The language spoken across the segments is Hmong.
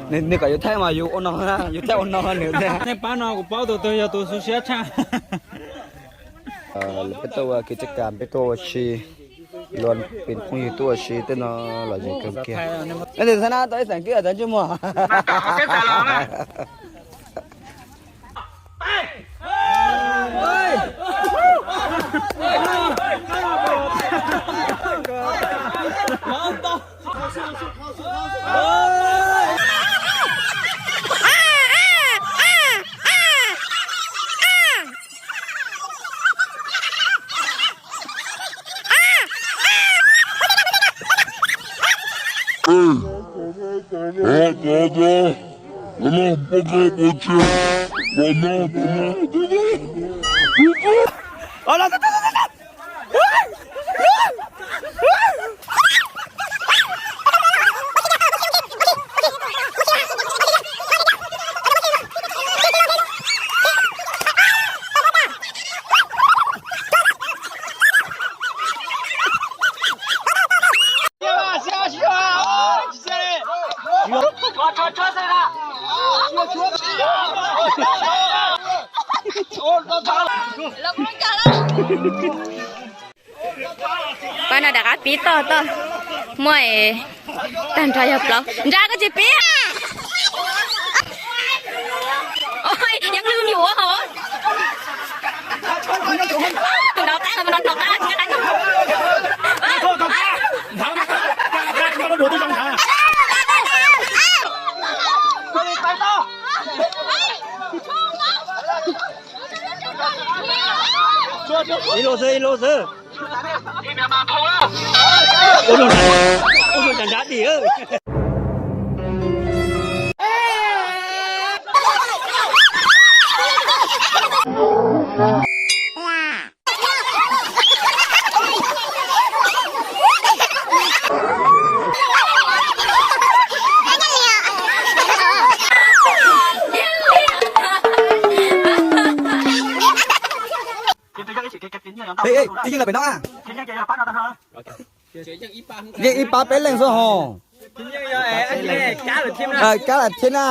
Nws kom yus thaij mas yus ua no, yus thaij ua no nws. Nej pab no kuv paub tus twg yog tus xu siab tshaj. Peb tuaj ua kev caj kas, peb tuaj ua si, luag peb phooj ywg tuaj ua si tej no los zoo kawg kiag. Neb tus xab na tau ib xeem kib tawv ntsej muag. Pab no rov qab pib toj toj, muaj tag nrho yog plaub nrab koj tsis pib. Yeej lwj nyuam hov. Tus nov qab, tus nov qab. Ib lub xwb, ib lub xwb. Ua rau nrab dim. Ej, ej, ib yeej los pem no a. Yeej ib pab peb leej xwb hos. Kab lam thiab na.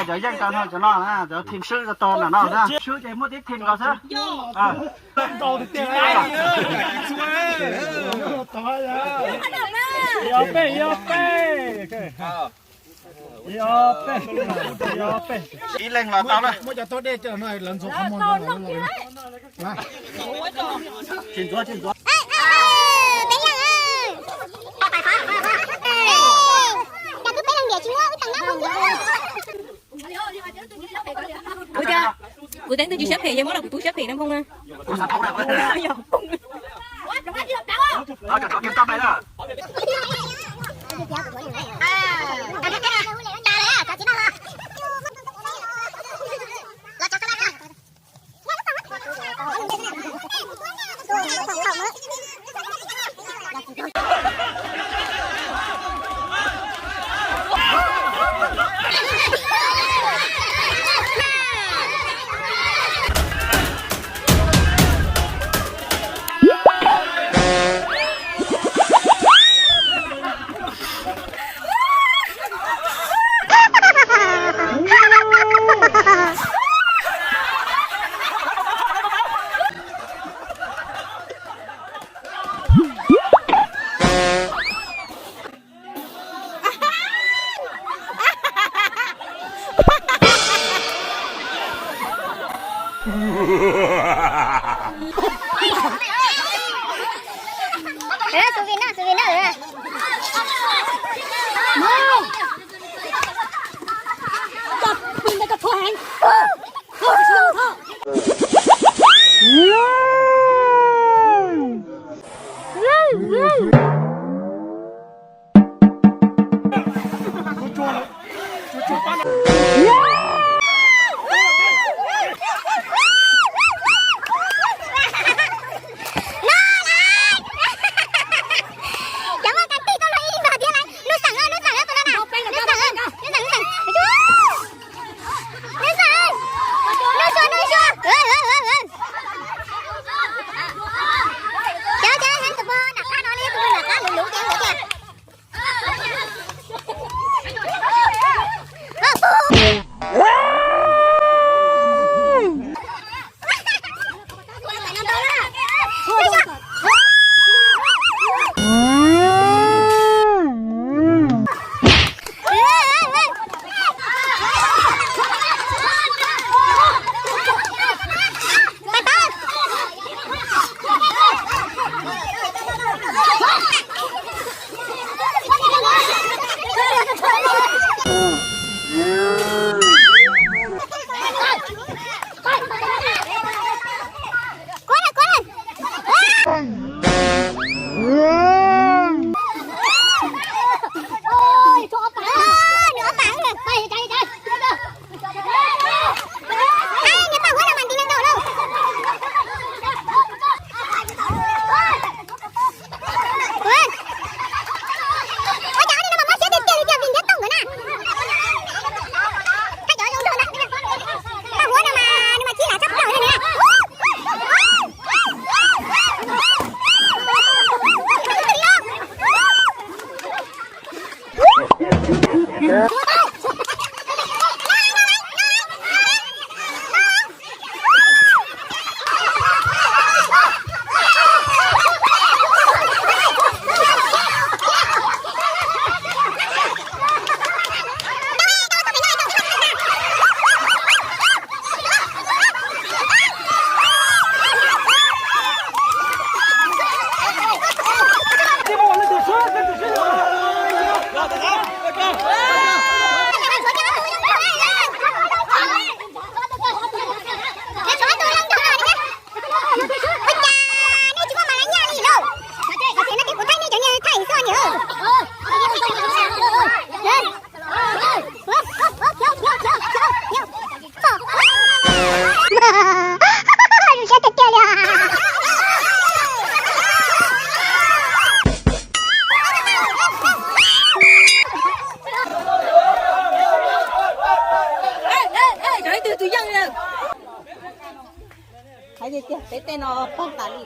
Cov yeej tau no, cov team swb tau nram no na. Swb ces muaj tib team nkaus xwb. Ib leeg los tau na. Kuv tias, kuv teeb twg tsis siab phem, yog muab rau kuv tus siab phem no nphoo na.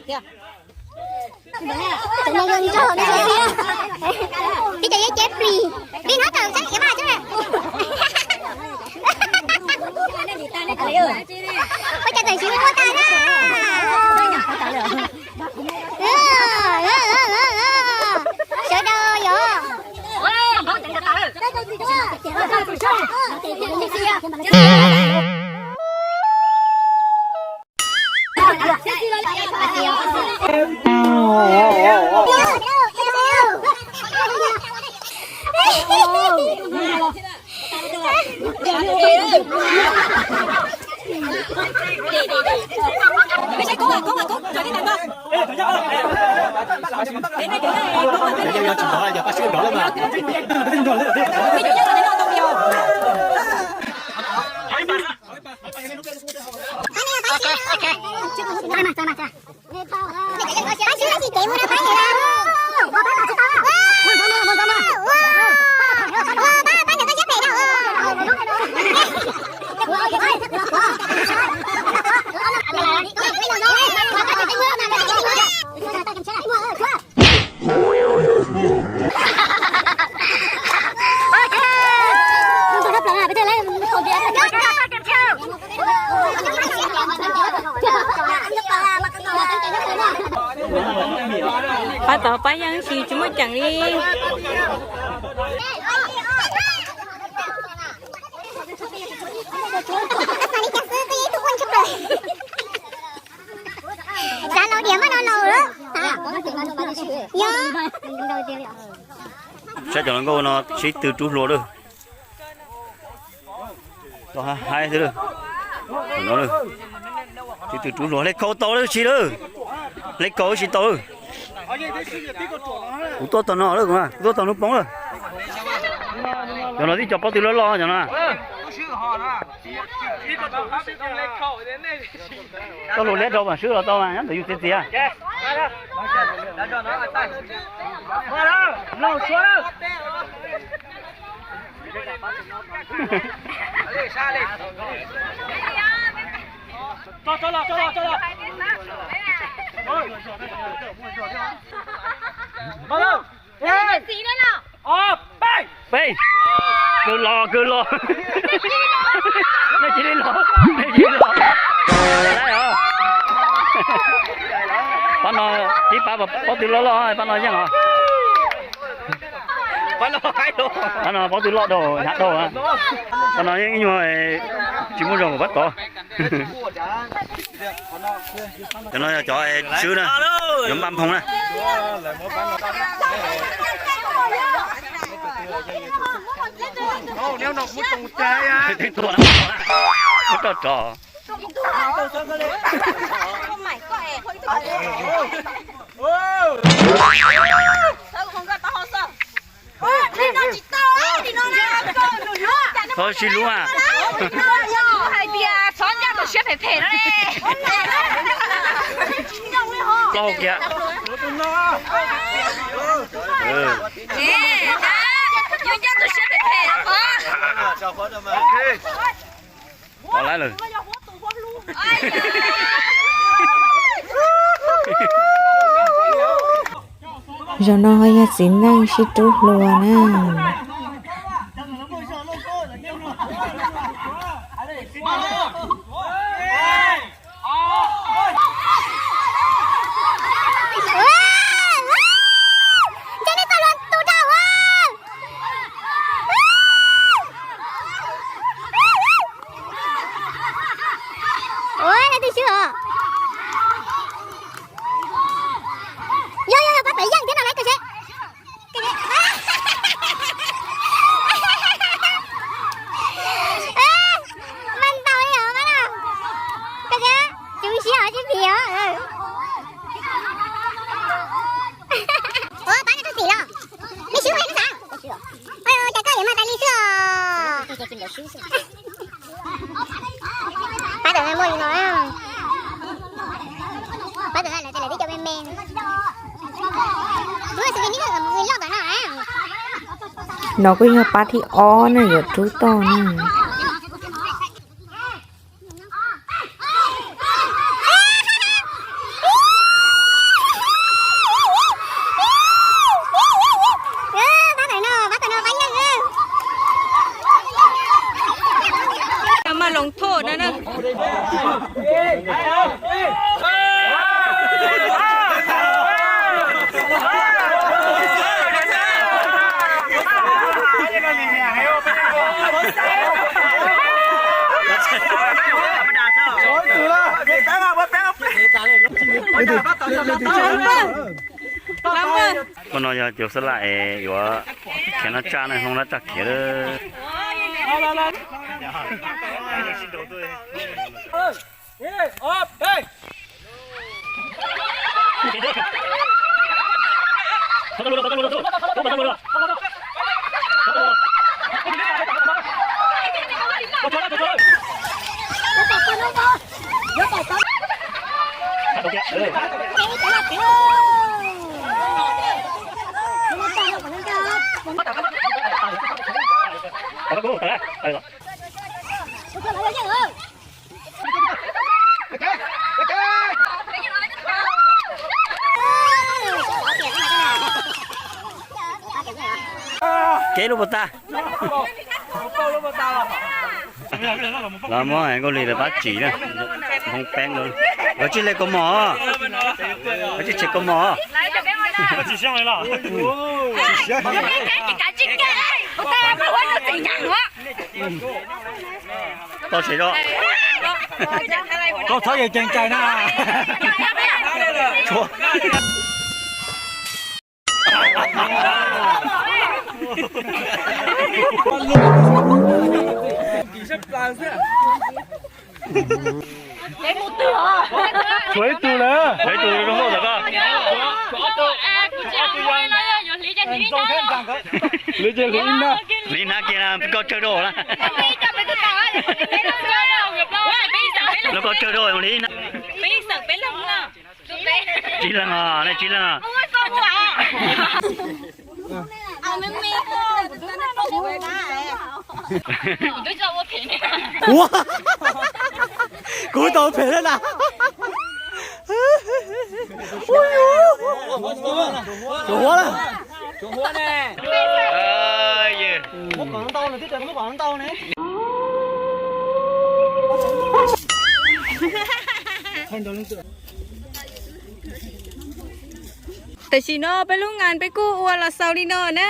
Tib co yeeb ceb plis, peb nyob tau tseeb kev vaj tseeb na. Ua cas txawm tsis ua tag na. Sawv daws yog Pab tod pab yeej tsis tsis muaj ceem li. Xav laus diam maj no laus lawm. Yog. Saib cov hluas nkauj no sib tw rub hlua lawm. Tau haib xwb lawm. Sib tw rub hlua hle khau tau lawm tsis lawm. Hle khau tsis tau lawm. Kuv tuaj tau no lawm, kuv tuaj tau hnub poob lawm. Cov no tib co pob tw loj loj cov no. Tau hluas liab rau mas swb los tau mas nyob ntawm yus txiv txiv. Peb, kwv los kwv los. Nej cia li los, nej cia li los. Pab no tib pab pob tw loj loj, pab no yeej os. Pab no pob tw loj dhau, hnyav dhau. Pab no yeej ib nyuag tsis muaj zog npaum pab tod. Cov no yog cov swb na, cov npaj nphoo na. Roj rog. Txhob sib hlub a. Hais tias txhob ncaj tus siab phem phem no ne. Plaub hau kiag. Yog ncaj tus siab phem phem no. Tau lawm. Zaum no ho yog txiv neej sib rub hlua na. Ua, leej twg swb os? Yog, yog, yog, pab pem yeej thiab no, lawv kawg seb. Mas ntaus li os, pab no. Kawg seb, tsum siab os, sib phim os. Ua, pab no twb xim los. Nej swb ua nej xav. Cas koj yuav mag tais li xwb os. Pab tawm muaj li no, pab tawm lawv tias lawv twb cov me me. Loj tom no. No kuj yog pab thib ob na yuav rub toj na. Koj no yog cov xab lam es yuav khiav noj tsaj na, hloov noj tsaj khiav lawm. Kev lub puas tag? Los muab Nkauj Lis lawv pab tsim na, hoob peeb lawm. Koj tsij hle kaus mom, koj tsij tshem kaus mom. Tau tshem zoo. Koj txhob yeej ceev cai na. Tshuav ib tug lawm, tshuav ib tug zoo nkauj ntawm koj. Hliv ces hliv ib hnab. Hliv hnab kiag na, koj tsawg rau na. Los koj tsawg rau hliv ib hnab. Tsib leeg os, nej tsib leeg os. Ua, kuv tau phem na. Ua, ua na. Tam sim no peb lub ngas peb kuj ua los xaus li no na.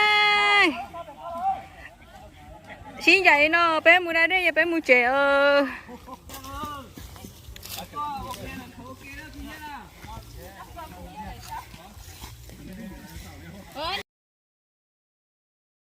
Sib ncaim no peb mus da dej, yog peb mus tsev os.